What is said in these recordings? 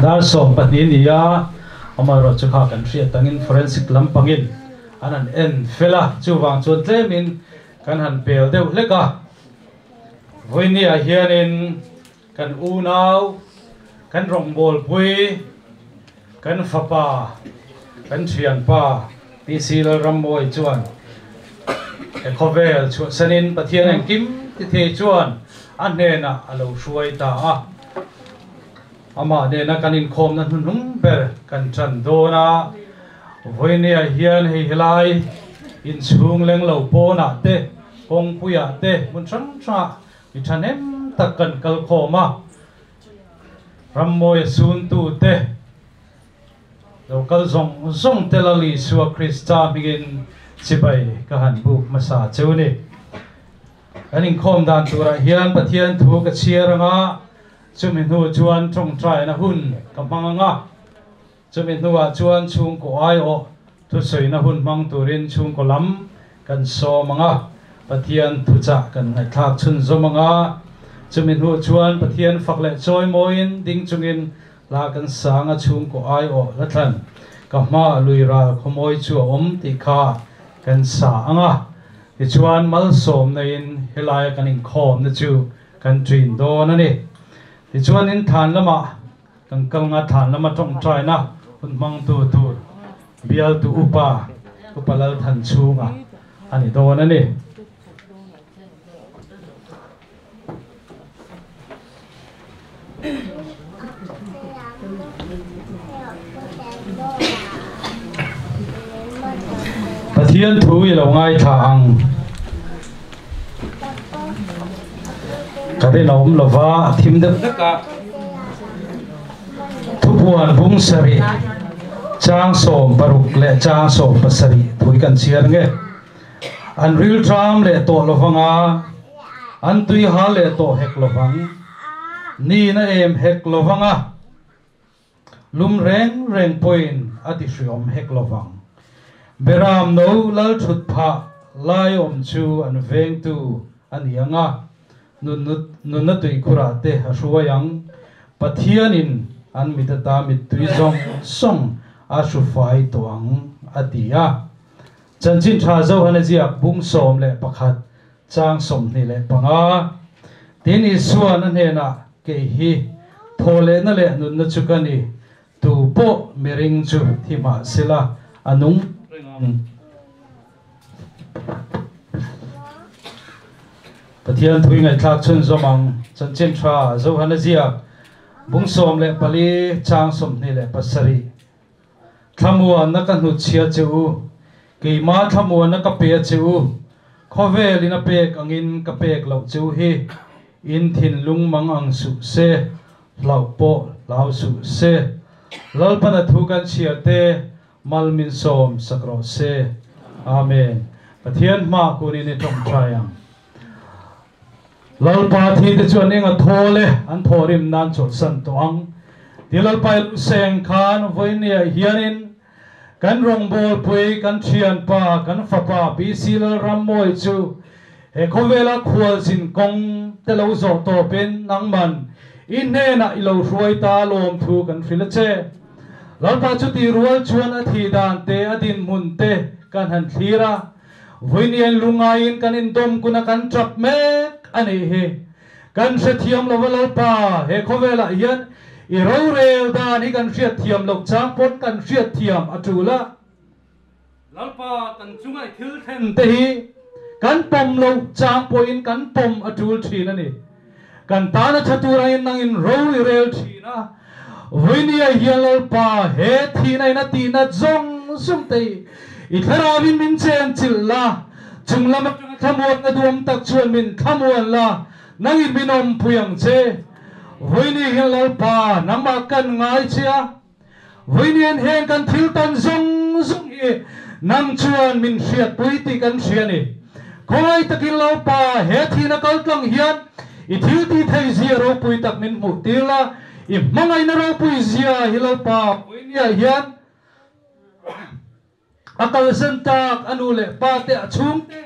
Dar 12 ni a, amaherawhchu kha kan hriat angin forensic lampangin an han en fel a, chuvang chuan tlemin kan han pel deuh hlek a. Vawinia hianin kan unau, kan rawngbawlpui, kan fapa, kan thianpa PC Lalrammawi chuan he khawvel chhuahsanin Pathian engkim ti thei chuan a hnenah a lo hruai ta a. Amah nena kan inkhawmna hnuhnung ber kan tan dawn a, vawinia hian hei helai inchhung leng lo pawnah te, kawngpuiah te, hmun hrang hrangah mi thahnem tak kan kal khawm a, Rammawia suntute lo kal zawng zawng te Lal Isua Krista hmingin chibai ka han buk hmasa cheu ni. Kan inkhawm dan turah hian Pathian thu ka chhiar anga chumi hnu chuan tawngtaina hun ka hmang anga chumi hnuah chuan chhungkaw aiawh thusawina hun hmang turin chhungkaw lam kan sawm anga Pathian thuchah kan ngaihthlak chhunzawm anga chumi hnu chuan Pathian fak leh chawimawiin ding chungin hla kan sang a chhungkaw aiawh la thlan ka hma lui ral khawmawi chu a awm tih kha kan sa anga tichuan malsawm neiin helaia kan inkhawmna chu kan ṭin dawn a ni. Tichuan in than lamah kan kal nga than lama tawngtaina hun hmangtu tur bialtu upa upa Lalthan chhunga a ni dawn a ni. Pathian thu i lo ngaithla ang. Ka rinawm lova a thim deuh hlek a. Thupuan bung sarih chang 16 leh chang 17 thu hi kan chhiar nge. An rilṭam leh tawh lovang a, an tui hal leh tawh hek lovang. Niin a em hek lovang a, lum reng reng pawhin a ti hriawm hek lovang. Beram no lal thut phah lai awm chu an vengtu a ni ang a, nunna tuikhurah te a hruai ang. Pathianin an mit ata mittui zawng zawng a hrufai tawh ang, a ti a. Chanchin tha Johana ziak bung 11 chang 25. Tin Isuan a hnenah, Kei hi thaw lehna leh nunna chu ka ni, tu pawh miring chu thi mah sela a nung reng ang. Pathian thui ngaihthlak chhunzawm ang. Chanchin tha Johana ziak bung 14 chang 27. Thlamuanna ka hnutchhia che u, keimah thlamuanna ka pe a che u, khawvelin a pek angin ka pek loh che u hi, in thinlung mang ang suh se, hlauh pawh hlau suh se. Lalpana thu kan chhiar te mal min sawm sak rawh se. Amen. Pathian hma kunin i tawngtai ang. Lalpa thi te chuan eng a thawl e, an thawhrim nan chawlhsan tawh ang. Ti Lalpa i luseng khan vawinia hianin kan rawngbawlpui, kan thianpa, kan fapa PC Lalrammawi chu he khawvela khualzin kawng te lo zawh tawpin nangman i hnenah i lo hruai ta lawm thu kan hrilh a che. Lalpa chu ti rual chuan a thih dan te, a dinhmun te kan han thlir a. Vawinia lungaiin kan indawm kuna kan tap mek a nih hi. Kan hrethiam lo a Lalpa, he khawvelah hian i rorel dan hi kan hriatthiam loh chang pawn kan hriatthiam a tul a. Lalpa, kan chunga i thil thlen te hi kan pawm loh chang pawhin kan pawm a tul thin a ni. Kan tana tha turangin nangin ro i rel thin a. Vawinia hian Lalpa he thihna in a tihnat zawng zawng te hi i thlarauin min chen chilh la, chung lam atanga thlamuanna duam tak chuan min thlamuan la, nangin min awmpui ang che. Vawinia hian Lalpa nangmah kan ngai che a, vawinia heng kan thil tawn zawng zawng hi nang chuan min hriatpui tih kan hria a ni. Khawngaih takin Lalpa he thihna kaltlang hian i thil tih theih zia ropui tak min hmuh tir la, i hmangaihna ropui zia hi Lalpa vawinia hian a kalsan tak a nu leh pa te a chhung te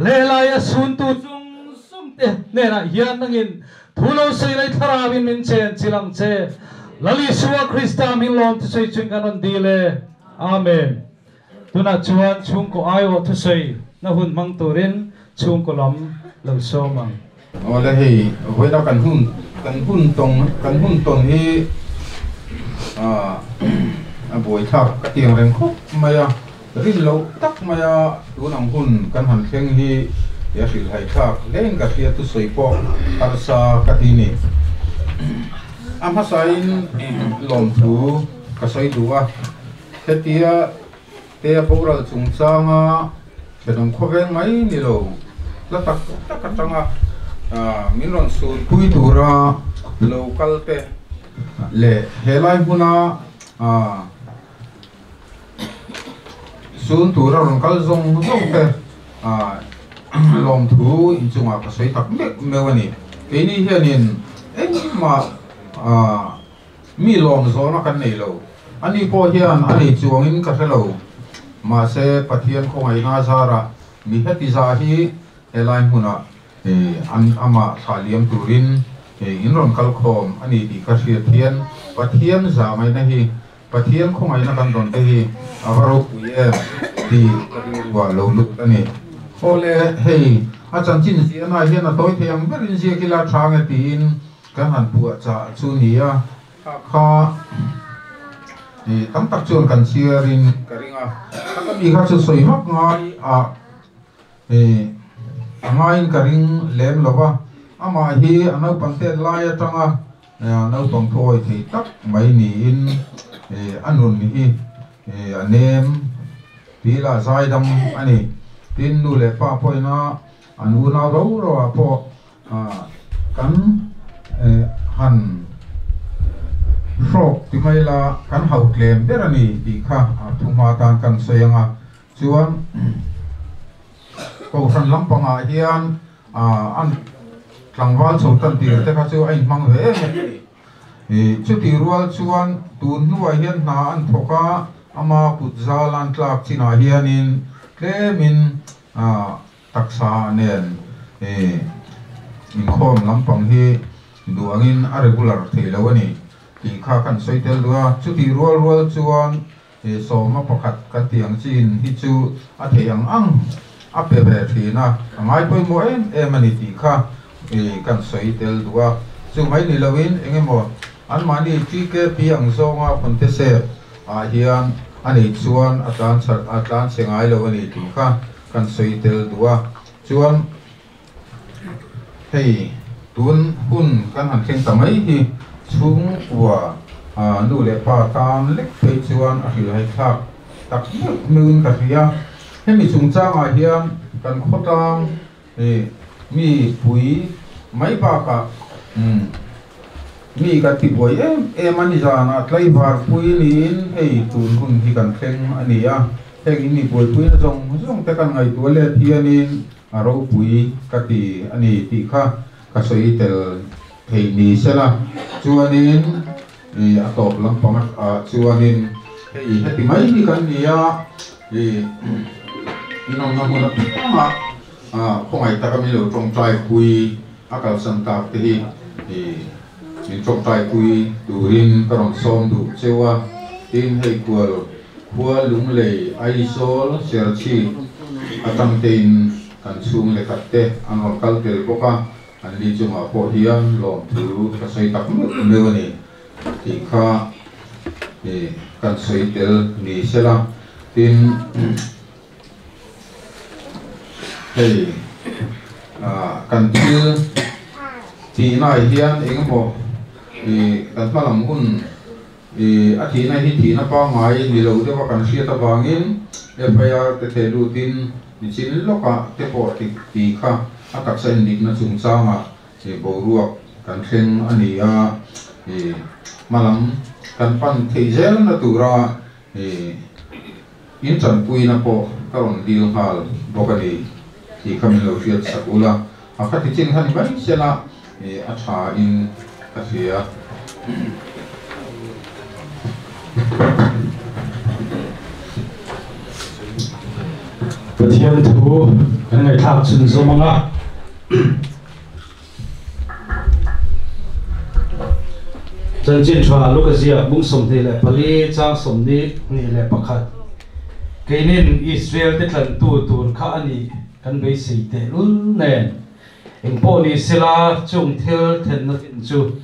lehlai a suntu chung sum te hnenah hian nangin thu lo sawi lai thlarauin min chen chilh ang che. Lal Isua Krista min lawm thusawi chuan kan rawn dil e. Amen. Tunah chuan chhungkaw aiawh thusawi na hun hmang turin chhungkaw lam lo sawm ang. Awle hei vawiina kan hun kan hun tawng kan hun tawn hi a buaithlak ka ti ang reng khawp mai a, rin loh tak mai a tun ang hun kan han thleng hi a hrilhhaithlak hlein ka hria thusawi pawh harsa ka ti ni. A hmasain lawmthu ka sawi duh a, hetia Te a boral chungchanga thenawm khawveng mai ni lo, hla tak tak atanga min rawn sunpui tura lo kal te leh helai hmuna sun tura rawn kal zawng zawng te lawmthu inchungah ka sawi tak meuh meuh a ni. Keini hianin engmah Mi lawm zawhna kan nei lo. Ani pawh hian a nei chuangin ka hre lo. Mahse, Pathian khawngaihna zarah mi heti za hi helai hmunah an amah thlah liam turin in rawn kal khawm a ni tih ka hriat hian Pathian zahngaihna hi, Pathian khawngaihna kan rawn te hi a va ropui em tih ka rilruah lo lut a ni. Awle, hei a chanchin ziahna hian a tawi thei ang berin ziak ila tha nge tiin Kan han puah chah chu ni a, kha kha tam tak chuan kan chhiarin ka ring a, kha ka mi kha chu sawi vak ngai a a ngaiin ka ring lem lo va, amah hi a naupang tet lai atanga naupang thuawi thei tak mai niin a nun hi a nem tih lah zaidam a ni. Tin, nu leh pa pawhin a an unau ro ro ah pawh Kan han hrawk ti mai la, kan hauh tlem ber a ni tih kha a thuhma tan kan sawi ang a. Chuan Kohhran lampangah hian an tlangval chho tan tir te kha chu a inhmang ve em em a ni. Chutih rual chuan tun hnuah hian hna an thawk a, ama kut zal an tlak chinah hianin tlemin Taksa nen inkhawm lampang hi duh angin a regular thei lo a ni tih kha kan sawi tel duh a. Chutih rual rual chuan sawma pakhat kan tih ang chin hi chu a thei ang ang a pe ve thin a, a ngai pawimawh em em a ni tih kha kan sawi tel duh a. Chu mai ni loin eng emaw anmahni TKP ang zawnga Khontese ah hian a nei chuan a tlan chhe ngai lo a ni tih kha Kan sawi tel duh a, chuan hei tun hun kan han thleng ta mai hi chhungkua nu leh pa tan lek phei chuan a hrilhai thlak tak meuh meuhin ka hria. Hemi chungchangah hian kan khawtlang mi pui mai bakah mi kan ti buai em em a, nizanah tlaivar pui niin hei tun hun hi kan thleng a ni a. Heng in mi buaipuina zawng zawng te kan ngaihtuah let hianin a ropui ka ti a ni tih kha ka sawi tel theih ni sela chuanin ih a tawp lampang ah chuanin hei heti mai hi kan ni a ih inawmna hmun apiangah ah khawngaih taka min lo tawngtai pui a kalsan tak te hi ih min tawngtai pui turin ka rawn sawm duh cheu a tin hei kual Khua Lunglei, Aizawl, Serchhip atang tein kan chhung leh khat te an rawn kal tel bawk a, an li chungah pawh hian lawmthu ka sawi tak meuh meuh a ni tih kha kan sawi tel ni sela. Tin, hei kan thil tihnaah hian engemaw kan hmalam hun I a thihna hi thihna pangngai ni lo deuha kan hriat avangin FIR te theh lutin nichin lawkah te pawh ti ti kha a taksa indikna chungchangah i boruak kan thleng a ni a, i hmalam kan pan theih zelna tura i intanpuina pawh ka rawn dil nghal bawk a ni tih kha min lo hriat sak ula, a khati chin kha ni mai sela i a tha in ka hria. Pathian thu kan ngaihthlak chhun zawm ang a. Chanchin Tha Luka ziak bung 24 chang 21 Keinin Israel te tlantu tur kha a nih kan beisei tehlul nen engpawh ni sela chung thil thenna tin chu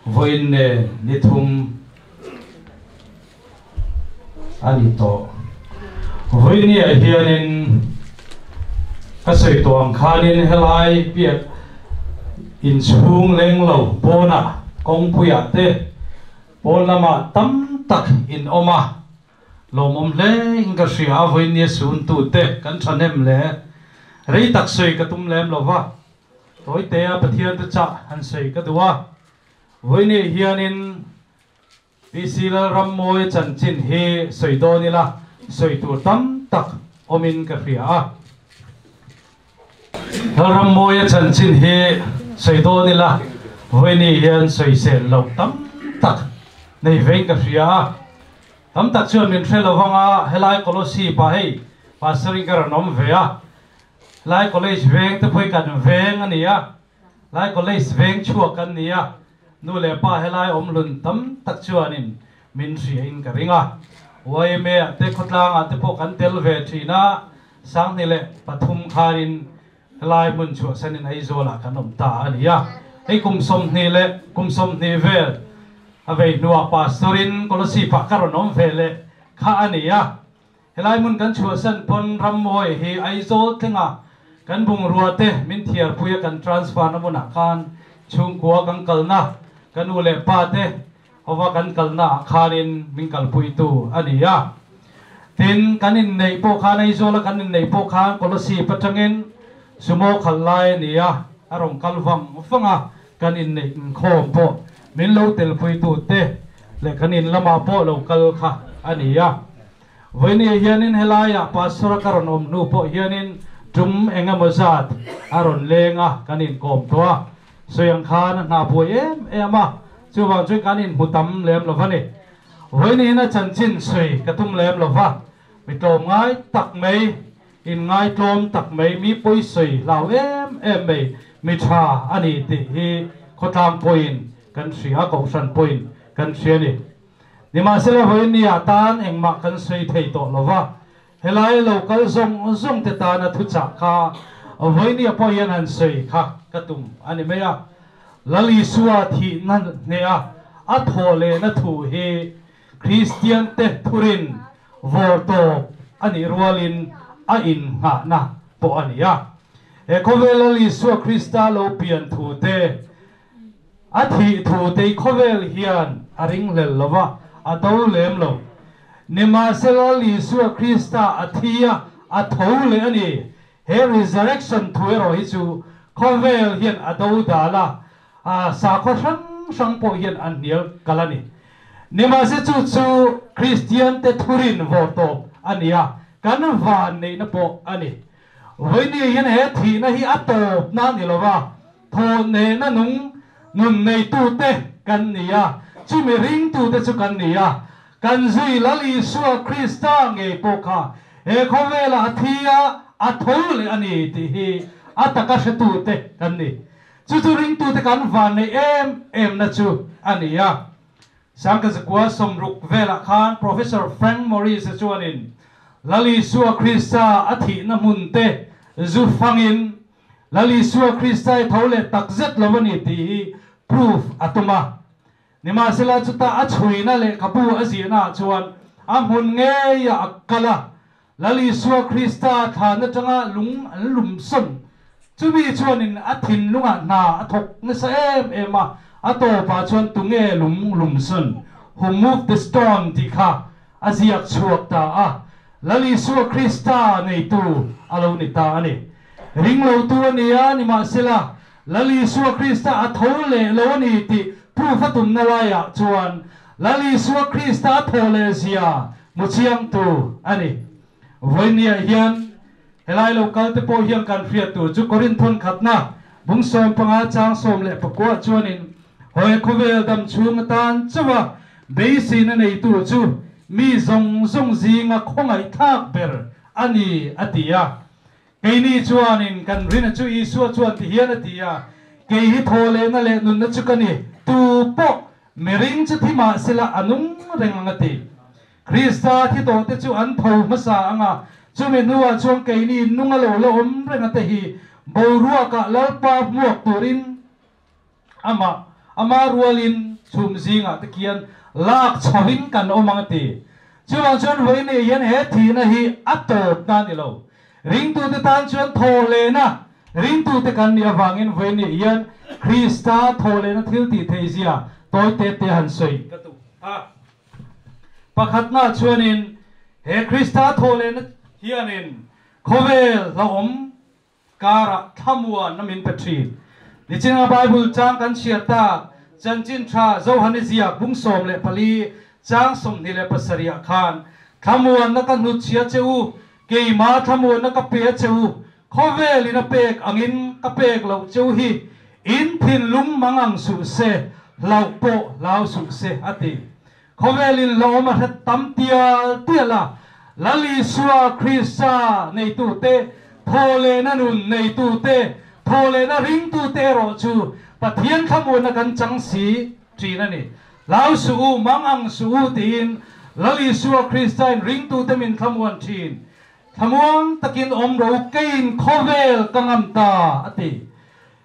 vawiin nen ni thum a ni tawh. Vawinia hianin ka sawi tawh ang khanin helai piak inchhung leng lo pawnah kawngpuiah te pawn lamah tam tak in awm a, lawmawm hle in ka hria a, vawinia suntute kan thahnem le rei tak sawi ka tum lem lo va, tawitea Pathian te chah han sawi ka duh a, vawinia hianin PC Lalrammawi chanchin hi sawi dawn ila sawi tur tam tak awmin ka hria a. Lalrammawia chanchin hi sawi dawn ila vawiini hian sawisel loh tam tak nei vein ka hria a. Tam tak chuan min hre lovang a, helai Kolosip ah hei Pastor in ka rawn awm ve a, helai College veng te pawh hi kan veng a ni a, Lai College veng chhuak kan ni a, nu leh pa helai awm hlun tam tak chuanin min hria in ka ring a. YMA ah te khawtlang ah te pawh kan tel ve thin a, 2003 khanin helai hmun chhuahsanin Aizawl ah kan awm ta a ni a. Hei kum 20 leh kum 20 vel a vei hnuah Pastor in Kolosip ah ka rawn awm ve leh kha a ni a. Helai hmun kan chhuahsan pawn Rammawi hi Aizawl tlenga kan bungrua te min thiarpui a kan transfer na hmunah khan chhungkua kan kalna ka nu leh pa te hova kan kalna ah khanin min kalpuitu a ni a. Tin, kan inneih pawh khan Aizawla kan inneih pawh khan Kolosip atangin sumo khalh lai a ni a, a rawn kal vang vang a, kan inneih inkhawm pawh min lo telpuitu te leh kan in lamah pawh lo kal kha a ni a. Vawinia hianin helaiah Pastor a ka rawn awm hnu pawh hianin tum eng emaw zat a rawn leng a, kan inkawm tawh a. Sawi ang khan a hna buai em em a, chuvang chuan kan inhmu tam lem lo va ni. Vawinia hian a chanchin sawi ka tum lem lo va, mi tlawm ngai tak mai, inngai tlawm tak mai, mi pawi sawi hlau em em mai, mi tha a ni tih hi khawtlang pawhin kan hria, kohhran pawhin kan hria a ni. Nimahsela vawinia tan engmah kan sawi thei tawh lo va, helai lo kal zawng zawng te tana thuchah kha vawinia pawh hian han sawi kha ka tum a ni mai a. Lal Isua thihna hneha a thawh lehna thu hi Kristian te thurin vawr tawp a nih rualin a innghahna pawh a ni a. He khawvel Lal Isua Krista lo pian thu te, A thih thu tei khawvel hian a ringhlel lo va, a do lem lo. Nimahsela Isua Krista a thi a, a tho leh a ni. He resurrection thu erawh hi chu khawvel hian a do dal a, a sakhaw hrang hrang pawh hian a hnial kal a ni. Nimahse chu chu Kristiante thurin vawr tawp a ni a, kan vanneihna pawh a ni. Vawinia hian he thihna hi a tawpna a ni lo va, Thaw nena nung nun neitute kan ni a, chumi ringtute chu kan ni a. Kan zui Lal Isua Krista ngei pawh kha he khawvelah a thi a, a tho leh a ni tih hi a taka hretute kan ni. Chu chu ringtute kan van neih em emna chu a ni a. Sangkazakua 60 velah khan Professor Frank Morris-a chuanin Lal Isua Krista a thihna hmun te zu fangin Lal Isua Krista i tho leh tak zet lo a ni tih hi proof a tum a. Nimahsela chuta a chhuina lehkhabu a ziahnaah chuan a hmun ngeiah a kal a, Lal Isua Krista thlan atanga lung an lum sawn. Chumi chuanin a thinlungah hna a thawk nasa em em a, a tawpah chuan tunge lung lum sawn, who moved the stone, tih kha a ziak chhuak ta a, Lal Isua Krista neitu a lo ni ta a ni. Ringlotu a ni a, nimahsela, Lal Isua Krista a tho leh lo a ni tih proof a tumna laiah chuan Lal Isua Krista a thaw leh zia hmu chiangtu a ni. Vawinia hian helai lo kal te pawh hian kan hriat tur chu Korinthon khatna bung 15 chang 19 chuanin hawi khawvel dam chhung atan chauha beiseina neitu chu mi zawng zawng zinga khawngaihthlak ber a ni a ti a. Keini chuanin kan rina chu Isua chuan ti hian a ti a, Kei hi thaw lehna leh nunna chu ka ni, tu pawh Miring chu thi mah sela a nung reng ang a ti. Krista thi tawhte chu an tho hmasa ang a, chumi hnuah chuan keini nung a lo la awm reng a te hi boruakah Lalpa hmuak turin amah ama rualin chhum zingah te khian lak chhoin kan awm ang a ti. Chuvang chuan vawiin hian he thihna hi a tawpna a ni lo. Ringtute tan chuan thawhlehna ringtute kan nih avangin vawiin hian Krista thawhlehna thil tih theihzia tawi te te han sawi ka duh a. Pakhatna chuanin he Krista thawhlehna hianin khawvel hlauhawm karah thlamuanna min pe thin. Nichinga Bible chang kan chhiar tak Chanchin Tha Johane ziak bung 14 chang 27 ah khan thlamuanna ka hnutchhia che u, keima thlamuanna ka pe a che u, khawvelin a pek angin ka pek loh che u hi in thinlung mang ang suh se, hlauh pawh hlau suh se a ti. Khawvelin hlauhawm a hret tam tial tial a, Lal Isua Krista neitute, thawhlehna nun neitute, thawhlehna ringtute erawh chu Pathian thlamuanna kan chang si thin a ni. Hlau suh u, mang ang suh u tiin Lal Isua Kristain ringtute min thlamuan thin. Thlamuang takin awm ro keiin khawvel ka ngam ta, a ti.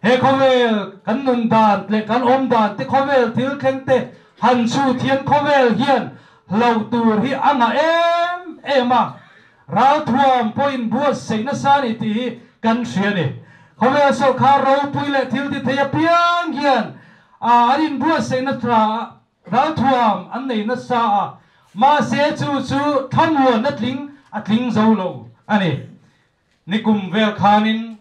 He khawvel kan nun dan leh kan awm dan te khawvel thil thleng te han chhut hian khawvel hian hlauh tur hi a ngah em em a, ralthuam pawhin buatsaih nasa a ni tih hi kan hria a ni. Khawvel sawrkar ropui leh thil ti thei apiang hian an inbuatsaihna tha ralthuam an nei nasa a, mahse chu chu thlamuanna tling a tling zo lo a ni. Nikum vel khanin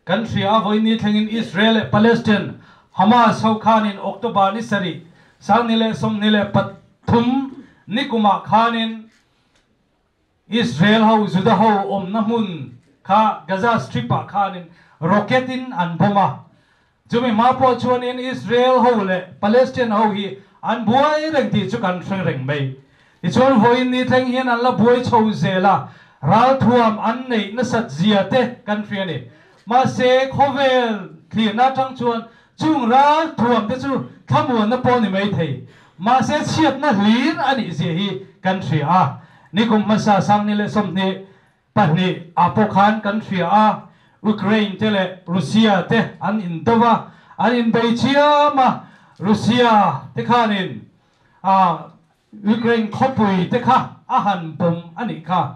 kan hria a, vawiin thlengin Israel leh Palestine Hamas ho khanin October ni sarih 2023 nikumah khanin Israel ho Juda ho awmna hmun kha Gaza Strip ah khanin rocket in an bomb a, chumi hma pawh chuanin Israel ho leh Palestine ho hi an buai reng tih chu kan hre reng mai. Tichuan vawiin ni thleng hian an la buai chho zel a, ralthuam an neih nasat zia te kan hria a ni. Mahse khawvel thlirna atang chuan chung ralthuam te chu thlamuanna pawh ni mai thei. Mahse chhiatna hlir a nih zia hi kan hria a. Nikum hmasa 2022 ah pawh khan kan hria a, Ukraine te leh Russia te an indo va, an inbei chiam a, Russia te khanin Ukraine khawpui te kha a han bawm a nih kha.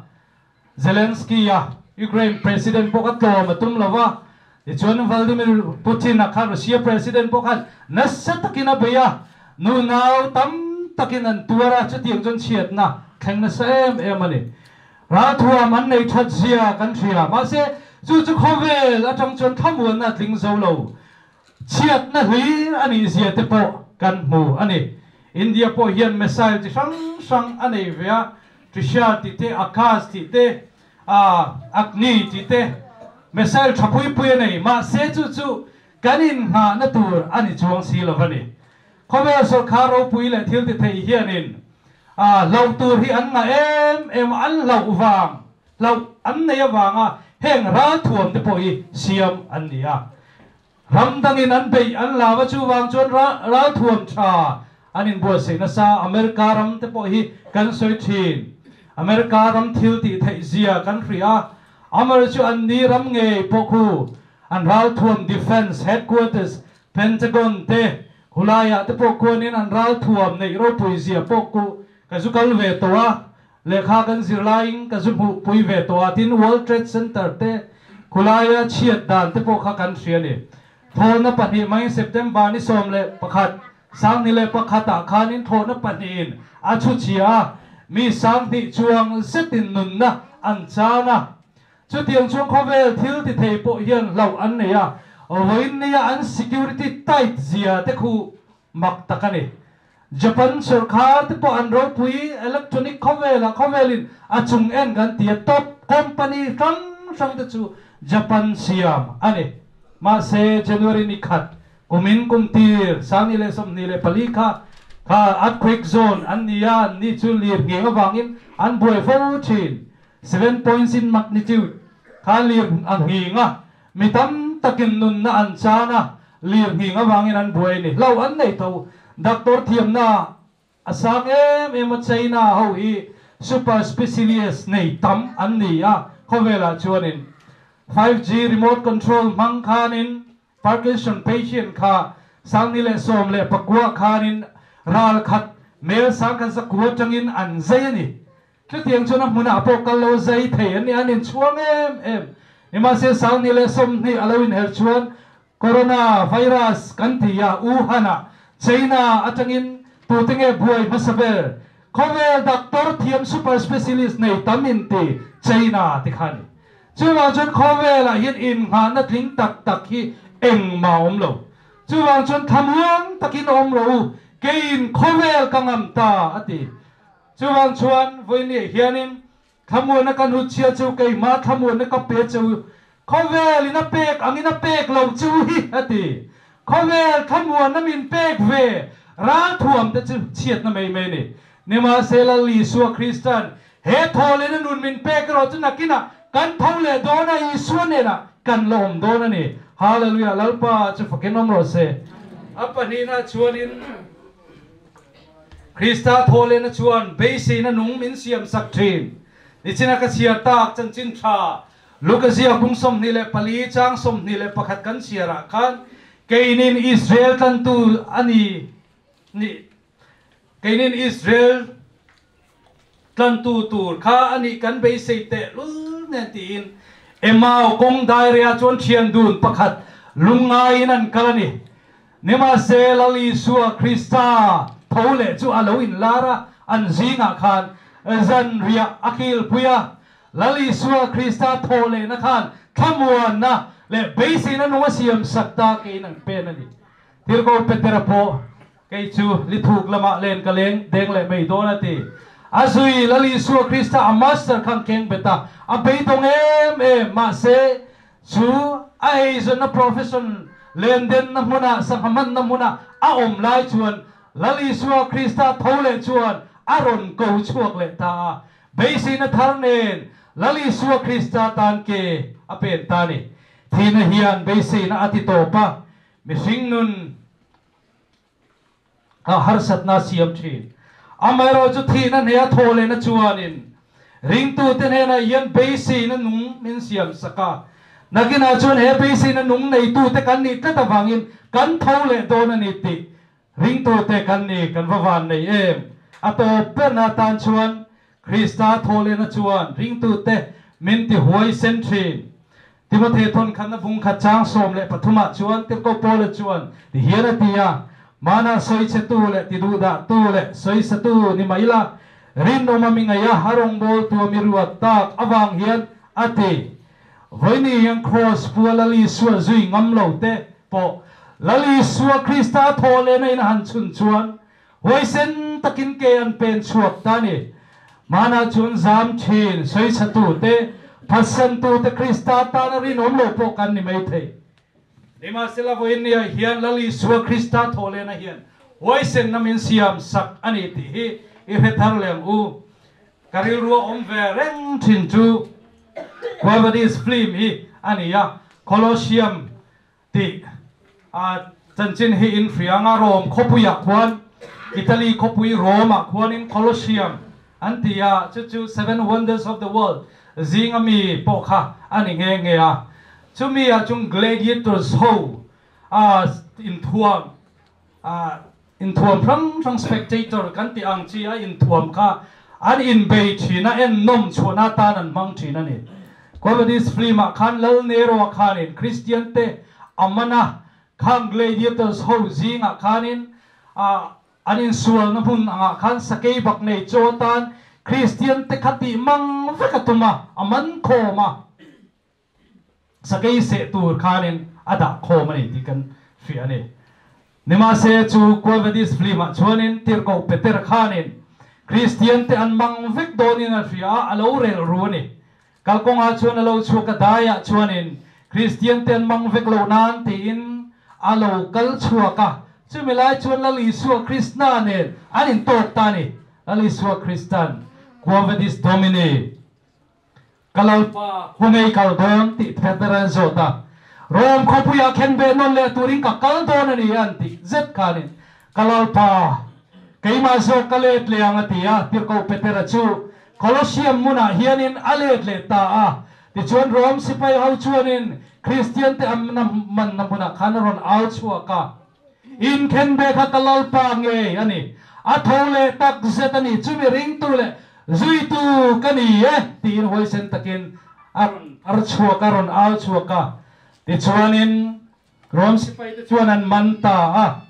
Zelensky-a Ukraine President pawh kha tlawm a tum lo va, tichuan Vladimir Putin-a kha Russia President pawh khan nasa takin a bei a, nunau tam takin an tuar a, chutiang chuan chhiatna thleng nasa em em a ni. Ralthuam an nei that zia kan hria, mahse chu chu khawvel atang chuan thlamuanna a tling zo lo. Chhiatna hlir a nih zia te pawh kan hmu a ni. India pawh hian missile chi hrang hrang a nei ve a, Trishal tih te, Akash tih te, Agni tih te, missile tha pui pui a nei. Mahse chu chu kan inngahna tur a ni chuang si lo a ni. Khawvel sawrkar ropui leh thil ti thei hianin hlauh tur hi an ngah em em a, an hlauh vang, hlauh an nei avanga heng ralthuam te pawh hi siam an ni a. Ram dangin an beih an lau a, chuvang chuan ralthuam tha an inbuatsaih nasa. America ram te pawh hi kan sawi thin. America ram thil tih theih zia kan hria a, Amar chu an ni ram ngei pawh khu an ralthuam defence headquarters Pentagon te khulaiah te pawh khuanin an ralthuam neih ropui zia pawh ku ka zu kal ve tawh a, lehkha kan zir laiin ka zu hmuh pui ve tawh a, tin World Trade Center te khulaia chhiat dan te pawh kha kan hria a ni. Thlawhna pahnih mai September ni 11, 2001 ah khanin thlawhna pahnihin a chhu chhia a, mi 2000 chuang zetin nunna an chan a. Chutiang chuan khawvel thil ti thei pawh hian hlauh an nei a, vawiin nia an security tight zia te khu mak tak a ni. Japan sawrkar te pawh an ropui electronic khawvelah khawvelin a chung en kan ti a, top company hrang hrang te chu Japan siam a ni. Mahse January ni khat kumin kum tir 2024 kha kha earthquake zone an ni a, an ni chu lir ngheng avangin an buai fo thin. 7 points in magnitude kha lir a nghing a, mi tam takin nunna an chan a, lir nghing avangin an buai a ni. Hlauh an nei tho. Doctor thiamna a sang em em a China ho hi super specialist nei tam an ni a khawvelah chuanin 5G remote control hmang khanin Parkinson patient kha 2019 khanin ral khat mel 1900 tangin an zai ani. Chutiang chuan a hmunah pawh kal lo zai thei an ni an inchhuang em em. Nimahse 2020 a lo inher chuan Corona virus kan ti a, Wuhan ah China atangin tute nge buai hmasa ber? Khawvel doctor thiam super specialist nei tam in ti China ti kha a ni. Chuvang chuan khawvel ah hian innghahna tling tak tak hi engmah a awm lo. Chuvang chuan thlamuang takin awm rawh u, keiin khawvel ka ngam ta a ti. Chuvang chuan vawiin hianin Thlamuanna ka hnutchhia chu keimah thlamuanna ka pe che u, khawvel in a pek angin a pek lo che u hi, a ti. Khawvel thlamuanna min pek ve ralthuam te chu chhiatna mai mai a ni. Nimahsela Isua Kristan he thawhlehna nun min pek erawh chu nakinah kan tho leh dawn a, Isua nenah kan la awm dawn a ni. Hallelujah! Lalpa chu fakin awm rawh se. A pahnihna chuanin. Krista thawhlehna chuan beiseina nung min siamsak thin. Nichina ka chhiar tak chanchin tha Luka ziak bung 24 chang 21 kan chhiarah khan keinin Israel tlantu a ni nih keinin Israel tlantu tur kha a nih kan beisei tehlul nen tiin Emau kawng dairia chuan thian dun pakhat lungngaiin an kal a ni. Nimahse Lal Isua Krista tho leh chu a lo inlar a, an zingah khan zanriah a kilpui a. Lal Isua Krista thaw lehna khan thlamuanna leh beiseina nung a siamsak ta keiin an pen a ni. Tirhkoh Petera pawh Kei chu lithuk lamah len ka leng deng leh mai dawn a ti. A zui Lal Isua Krista a master khan keng bet a, a beidawng em em. Mahse, chu a eizawnna profession lendenna hmunah, sangha hmanna hmunah a awm lai chuan Lal Isua Krista tho leh chuan a rawn ko chhuak leh ta a. Beiseina thar nen Lal Isua Krista tan ke a pen ta a ni. Thihna hian beiseina a ti tawp a, mihring nun a harsatna a siam thin. Amaherawh chu thihna hneha thaw lehna chuanin ringtute hnenah hian beiseina nung min siam sak a. Nakinah chuan he beiseina nung neitute kan nih tlat avangin kan tho leh dawn a ni tih ringtute kan ni kan va van nei em. A tawp berna atan chuan Krista thaw lehna chuan ringtute min ti huaisen thin. Timothy thawn khatna bung khat chang 13 ah chuan Tirhkoh Paula chuan ti hian a ti a, Mana sawi che tu leh ti duhdah tu leh sawisa tu ni mai la, rinawm a mi ngaih a, a rawngbawltu a mi ruat tak avang hian a ti. Vawiini hian Kraws pua Lal Isua zui ngam lo te pawh Lal Isua Krista a thawh lehna in a han chhun chuan Huaisen takin ke an pen chhuak ta ni. Hmanah chuan zam thin, sawisatute, phatsantute Krista tana rinawm lo pawh kan ni mai thei. Nimahsela vawiin niah hian Lal Isua Krista thawhlehna hian huaisenna min siam sak a ni tih hi i hre thar leh ang u. Ka rilrua awm ve reng thin chu Quo Vadis film hi a ni a, Colosseum Tih a chanchin hi in hria anga Rome khawpuiah khuan Italy khawpui Rome ah khuanin Colosseum an ti a, chu chu Seven Wonders of the World zinga mi pawh kha a ni nghe nghe a. Chumi ah chung gladiators ho a inthuam a inthuam hrang hrang spectator kan tih ang chi a inthuam kha an inbei thin a, en nawm chhuahna atan an hmang thin a ni. Quo Vadis film ah khan Lal Nero ah khanin Christian te a man a, khang gladiators ho zingah khanin an insualna hmun angah khan sakei bak nei chaw atan Christian te kha tih mang vek a tum a, a man khawm a. Sakei seh tur khanin a dah khawm a ni tih kan hria a ni. Nimahse chu Quo Vadis film ah chuanin Tirhkoh Peter khanin Kristian te an mang vek dawnin a hria a, a lo rel ru a ni. Kalkawngah chuan a lo chhuak a daiah chuanin Kristian te an mang vek loh nan tiin a lo kal chhuak a. Chumi lai chuan Lal Isua Krishna nen an intawk ta a ni. Lal Isua Kristan Quo Vadis Domini. Ka Lalpa, khawngei kal dawn tih Peter an zawt a. Rome khawpuiah khen ve nawn leh turin ka kal dawn a ni an tih zet khanin. Ka Lalpa, keimah zawk ka let leh ang a ti a, Tirhkoh Petera chu Colosseum hmunah hianin a let leh ta a. Tichuan Rom sipai ho chuanin Kristiante amna manna hmunah khan a rawn au chhuak a, In khen ve kha ka Lalpa ngei a ni, a tho leh tak zet a ni, chumi ringtu leh zuitu ka ni e, tiin huaisen takin a rawn ar chhuak a, rawn au chhuak a. Tichuanin Rom sipaite chuan an man ta a,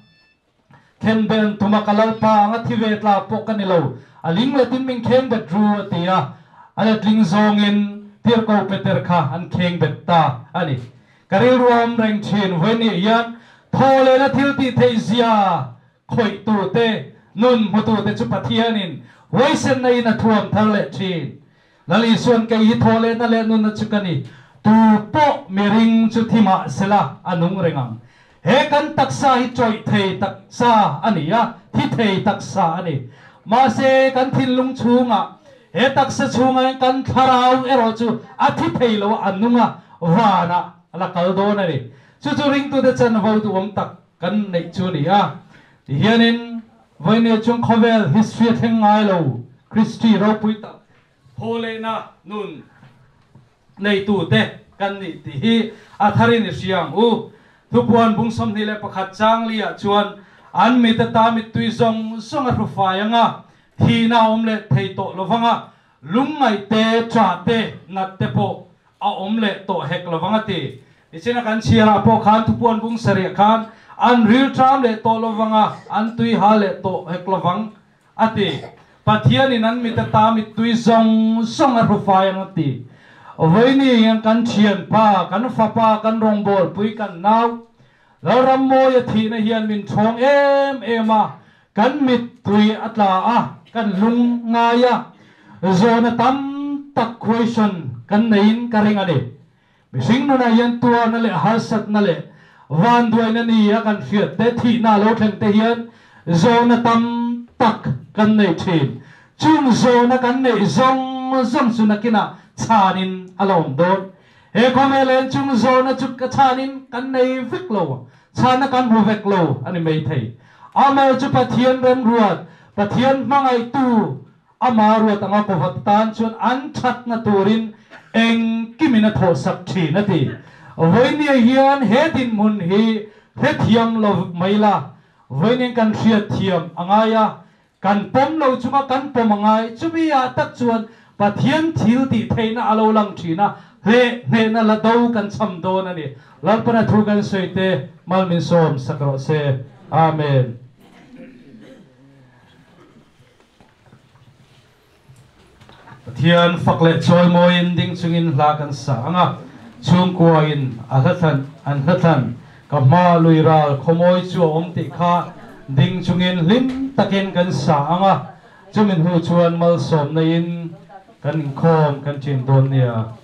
Khen be an tum a, ka Lalpa anga thi ve tla pawh ka ni lo, a ling letin min kheng bet ru, a ti a, a letling zawngin Tirhkoh Peter kha an kheng bet ta a ni. Ka rilru a awm reng thin, vawiin hian thaw lehna thil tih theih zia khawihtute, nun hmutute chu Pathianin huaisenna in a thuam thar leh thin. Lal Isuan kei hi thaw lehna leh nunna chu ka ni, tu pawh miring chu thi mah sela a nung reng ang. He kan taksa hi chawih thei taksa a ni a, thi thei taksa a ni. Mahse kan thinlung chhungah, he taksa chhungah hian kan thlarau erawh chu a thi thei lo a, a nung a, vanah a la kal dawn a ni. Chu chu ringtute chanvo duhawm tak kan neih chu a ni a. Tihianin vawinia chung khawvel history a thleng ngai lo, Christy ropui tak thaw lehna nun neitute kan nih tih hi a tharin i hria ang u. Thupuan bung 21 changli-ah chuan an mit ata mittui zawng zawng a hru fai ang a, thihna a awm leh thei tawh lovang a, lungngaih te, ṭah te, nat te pawh a awm leh tawh hek lovang a ti. Nichina kan chhiarah pawh khan thupuan bung sarih khan an ril ṭam leh tawh lovang a, an tui ha leh tawh hek lovang a ti. Pathianin an mit ata mittui zawng zawng a hru fai ang a ti. Vawiini hian kan thianpa, kan fapa, kan rawngbawlpui, kan nau Lalrammawia thihna hian min chhawng em em a, kan mittui a tla a, kan lung ngai a, zawhna tam tak question kan neiin ka ring a ni. Mihring nunah hian tuarna leh harsatna leh vanduaina ni a kan hriat te, thihna a lo thleng te hian zawhna tam tak kan nei thin. Chung zawhna kan neih zawng zawng chu nakinah chhanin a la awm dawn. He khawvel en chung zawhna chu ka chhanin kan nei vek lo, chhana kan hmu vek lo a ni maithei. Amah chu Pathian remruat, Pathian hmangaihtu, Ama ruat anga kawvat tan chuan an thatna turin engkimin a thawhsak thin a ti. Vawinia hian he dinhmun hi hrethiam lo mai la, vawiin kan hriatthiam a ngai a, kan pawm lo chunga kan pawm a ngai. Chumi ah tak chuan Pathian thil tih theihna a lo lang thin a, hleh hnehna la do kan cham dawn a ni. Lalpana thu kan sawi te mal min sawm sak rawh se. Amen. Pathian fak leh chawimawiin ding chungin hla kan sa ang a, chhungkuain a hla thlan an hla thlan ka hma lui ral khawmawi chu a awm tih kha ding chungin hlim takin kan sa ang a, chumi hnu chuan malsawmna in kan inkhawm kan ṭin dawn nia.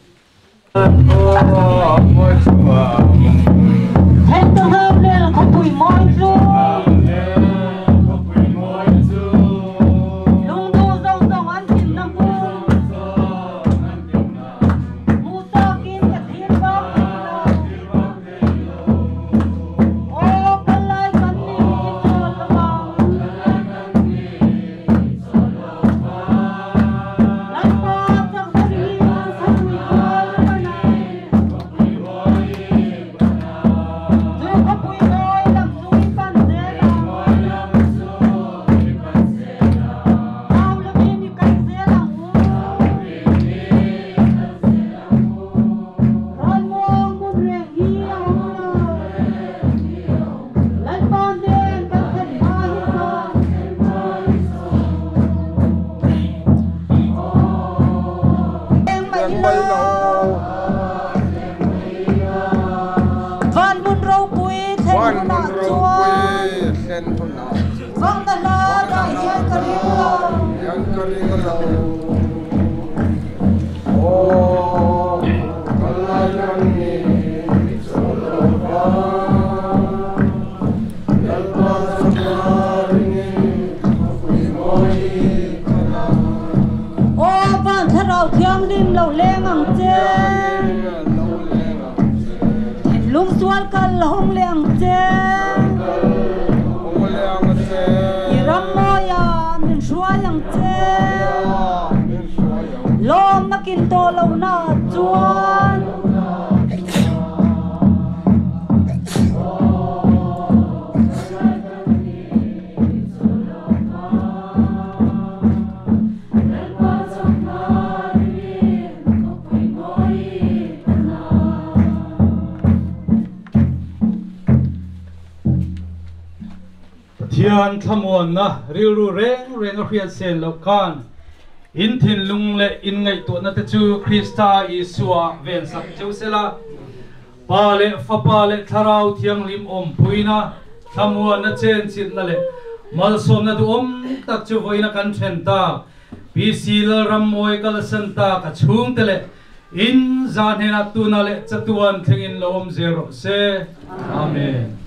lo na chuan Thian thlamuan na rilru reng reng a hriat sen loh khan in thinlung leh in ngaihtuahna te chu Krista Isua ven sak cheu sela. Pa leh Fapa leh Thlarau Thianghlim awmpuina, thlamuanna chenchilhna leh malsawmna duhawm tak chu vawiina kan then tak PC Lalrammawi kalsan tak a chhungte leh in za hnenah tuna leh chatuan thlengin lo awm zel rawh se. Amen.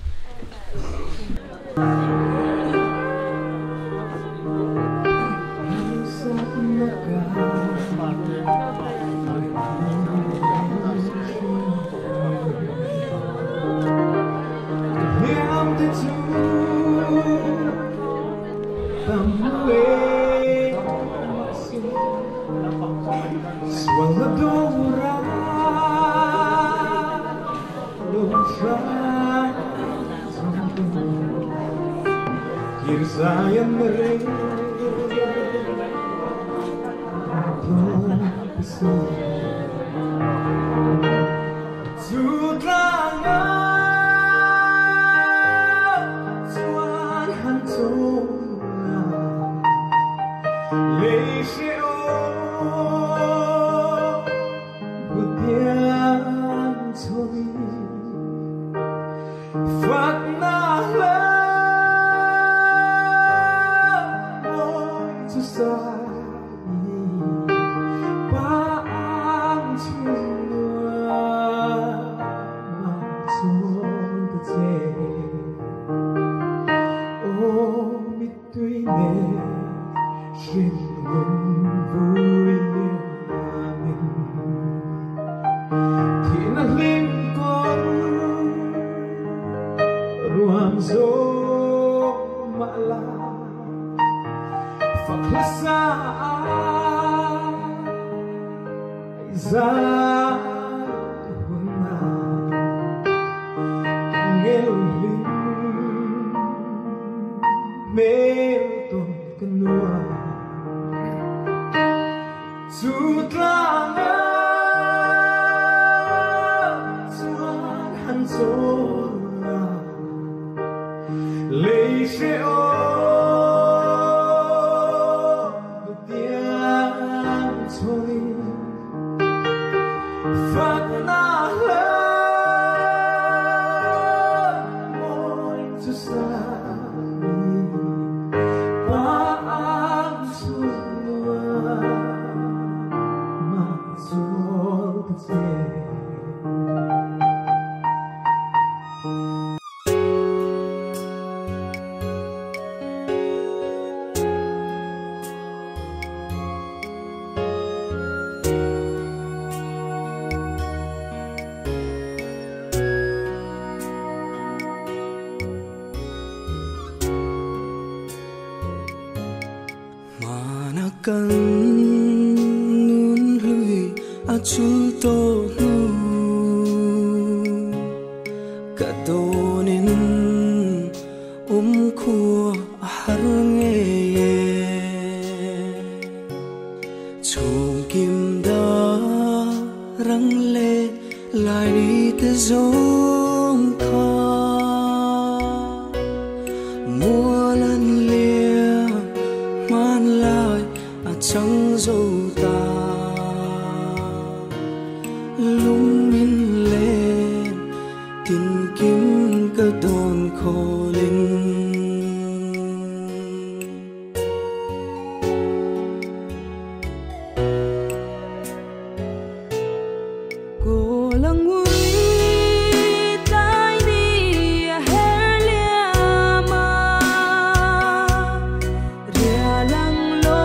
Rialang lo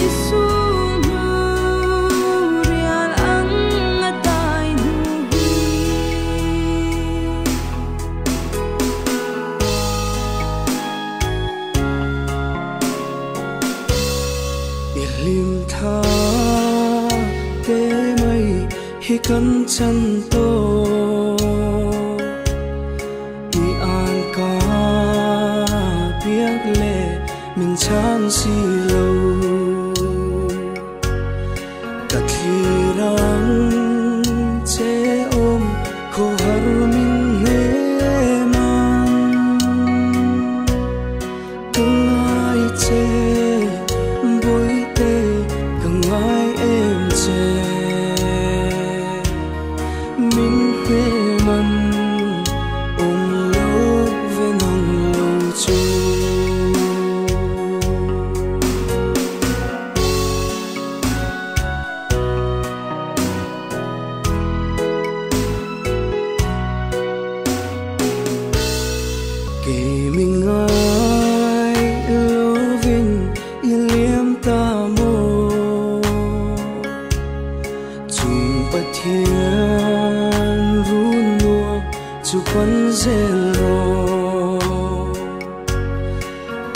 I hlim tha te mai hi kan chan tawh I an ka piak le min chhan si lo Ka thlir ang che awm khaw har min hnem ang Ka ngai che Bawihte ka ngai em che Min hnem an awm lo ve nang lo chu. Kei mi ngai lovin i liam ta maw? Chung Pathian run nuam chu pan zel rawh.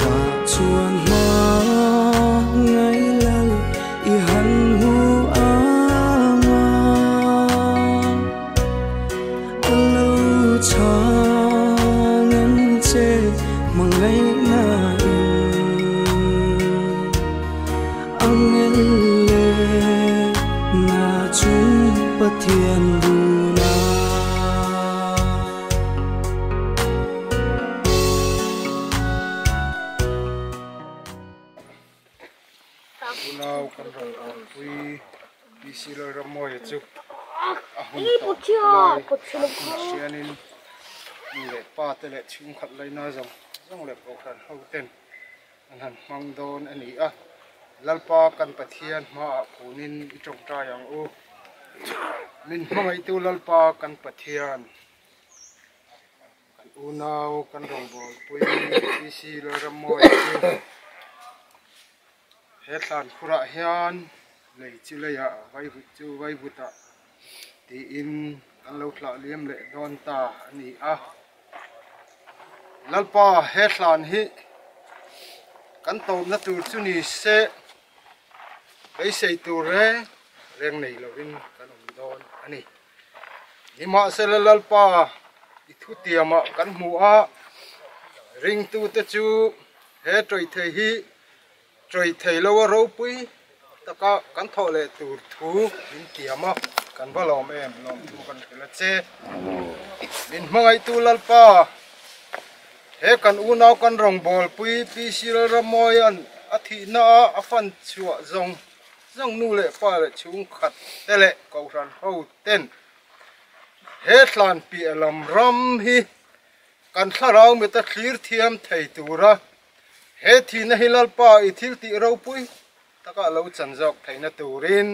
Tah chuan hma ngai lal i han hmu ang a. A lo chhang ang che hmangaihna in angel leh na chung Pathian runa. Unau kan rawn awmpui PC Lalrammawia chu a hun tawh lai hunah hianin nu leh pa te leh chhungkhat laina zawng zawng leh kohhran ho ten an han hmang dawn a ni a. Lalpa kan Pathian hmaah khunin i tawngtai ang u. Min hmangaihtu Lalpa kan Pathian. Kan unau kan rawngbawlpui PC Lalrammawia chu he thlan khurah hian lei chu leiah vaivut chu vaivutah tiin kan lo thlah liam leh dawn ta a ni a. Lalpa he thlan hi kan tawpna tur chu ni se beisei tur reng reng nei lovin kan awm dawn a ni. Nimahsela Lalpa i thutiamah kan hmu a, ringtute chu he tawithei hi tawithei lo a ropui taka kan thawh leh tur thu min tiam a, kan va lawm em, lawmthu kan hrilh a che. Min hmangaihtu Lalpa, he kan unau kan rawngbawlpui PC Lalrammawia'n a thihna a a fan chhuah zawng Zawng nu leh pa leh chhungkhat te leh kohhran ho ten he thlan piah lam ram hi kan thlarau mita thlir thiam thei tura he thihna hi Lalpa i thil tih ropui taka lo chan zawk theihna turin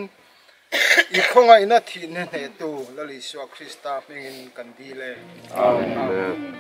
i khawngaihna thihna hnehtu Lal Isua Krista hmingin kan dil e. Amen.